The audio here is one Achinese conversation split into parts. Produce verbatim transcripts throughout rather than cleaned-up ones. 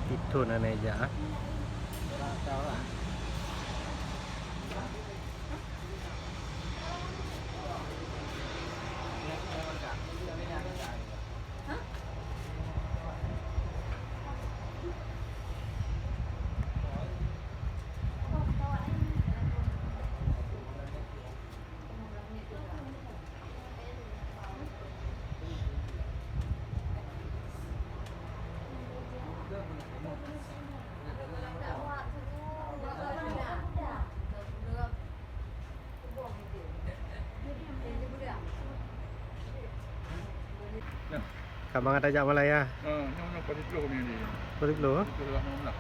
Itu na neujak. Ka mangat tajak Malaya. Ha, nyoe, nyoe pasi ploh kami ni. Pasi ploh, ha? Pasi ploh lima belas.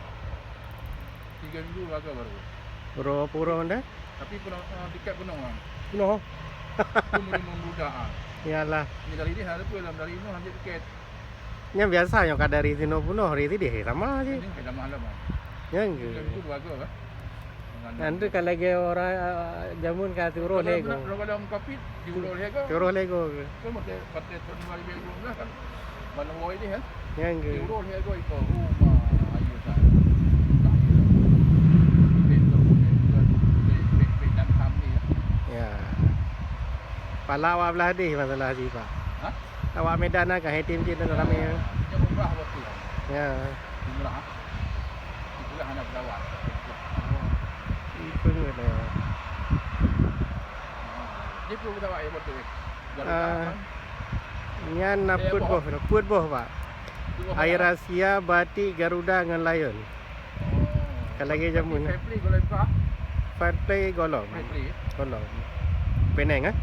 Tiga minggu gagal baru. Pura-pura anda? Tapi pernah, ah, tiket penuh, ah. Penuh? Itu belum membludak, ah. Yalah. Ini dari dia, ada pun dalam dari Inuh ambil tiket. Nyan biasa nyoe ka dari sinoe penuh, dari sini sama je. Ini sama alam, ah. Nyan ke? Tiga minggu dua go, ah. Nyan tu ka lagèe orang, ah, jameun ka tiuroh lhèe go. Kalau dalam covid, tiuroh lhèe go. Tiuroh lhèe go ke? Kan masa, masa tahun dua ribu dua belas kan. Ban woi deh kan. Nyan ke? Tiuroh lhèe go iko rumah ayu sa. Tak ayu. Bek tu, bek, bek, bek, bek dan ham ni, ya. Ya. Pala awak belah deh masalah sih, Pak. Hah? Awak Medan lah, kan, tim cit dan ramai, ya. Dia murah waktu, ya. Ya. Murah, ah. Itulah anak pesawat. Itu ni lah. Dia perlu pesawat, ya, betul, eh. Garuda, ah, kan? Nyan na peuet boh, peuet boh, Pak. Peuet boh, Pak. AirAsia, Batik, Garuda ngon Lion. Oh. Ka lagèe jameun. Fair Play golom ka? Fair Play golom. Fair Play, ya? Golom. Penang, eh?